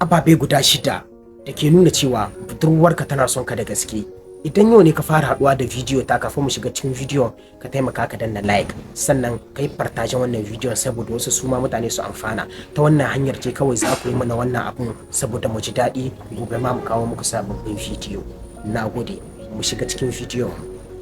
Ababe guda shida da ke nuna cewa budurwarka tana son ka da gaske. Idan yau ne ka fara haduwa da bidiyo ta, kafin mu shiga cikin bidiyon, ka taimaka ka danna like, sannan ka yi partager wannan bidiyon saboda wasu su ma mutane su amfana. Ta wannan hanyar ce kawai za ku yi mana wannan abun saboda mu ji daɗi, gobe ma mu kawo muku sababbin bidiyo. Na gode, mu shiga cikin bidiyon.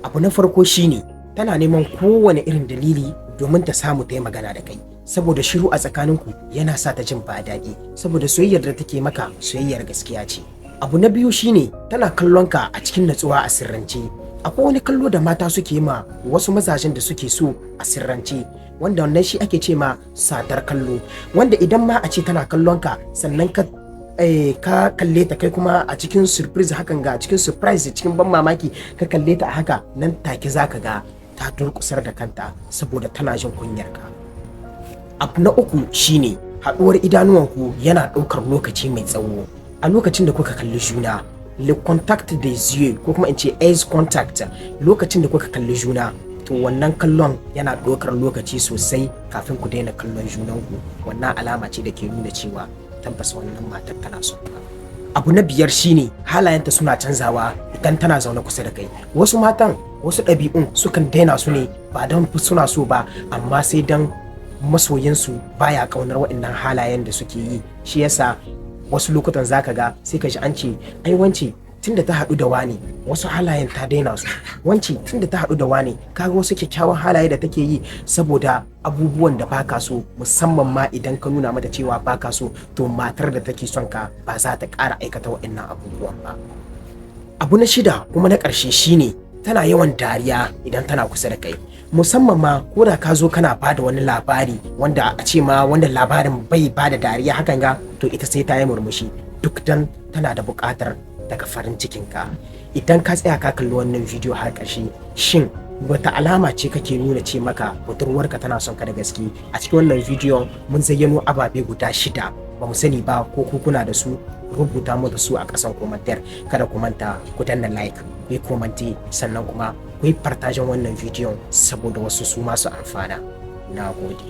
Abu na farko shine tana neman kowane irin dalili domin ta samu ta yi magana da kai, saboda shiru a tsakaninku yana sa ta jin ba daɗi, saboda soyayyar da take maka soyayyar gaskiya ce. Abu na biyu shine tana kallon ka a cikin natsuwa a sirrance. Akwai wani kallo da mata suke ma wasu mazajen da suke so a sirrance, wanda wannan shi ake ce ma satar kallo, wanda idan ma a ce tana kallon ka, sannan ka kalle ta, kai kuma a cikin surprise hakan ga, cikin surprise, cikin ban mamaki ka kalle ta a haka nan, take zaka ga ta durkusar da kanta saboda tana jin kunyar ka. Abu na uku shine haɗuwar idanuwanku yana ɗaukar lokaci mai tsawo. A lokacin da kuka kalli juna, le contact des yeux, ko kuma in ce eyes contact, lokacin da kuka kalli juna, to wannan kallon yana ɗaukar lokaci sosai kafin ku daina kallon junanku. Wannan alama ce da ke nuna cewa tabbas wannan matar tana son ka. Abu na biyar shine halayenta suna canzawa idan tana zaune kusa da kai. Wasu matan, wasu ɗabi'un sukan daina su ne ba don suna so ba, amma sai don masoyinsu baya kaunar waɗannan halayen da suke yi. Shi yasa wasu lokutan zaka ga sai ka ji an ce, "Ai wance tunda ta haɗu da wani, wasu halayen ta daina su. Wance tunda ta haɗu da wani, kaga wasu kyakkyawan halaye da take yi," saboda abubuwan da baka so, musamman ma idan ka nuna mata cewa baka so, to matar da take son ka ba za ta ƙara aikata waɗannan abubuwan ba. Abu na shida kuma na ƙarshe shine tana yawan dariya idan tana kusa da kai, musamman ma ko da ka zo kana bada wani labari wanda a ce ma wanda labarin bai bada dariya hakan ga, to ita sai ta yi murmushi, duk dan tana da buƙatar daga farin cikinka. Idan ka tsaya ka kalli wannan bidiyo har ƙarshe, shin wata alama ce kake nuna ce maka budurwarka tana son ka da gaske? A cikin wannan bidiyon mun zayyano ababe guda shida. Ba mu sani ba ko ku kuna da su, rubuta mu da su a ƙasan commentaire. Kada ku manta ku danna like, ku yi comment, sannan kuma ku yi partager wannan bidiyon saboda wasu su masu amfana. Na gode.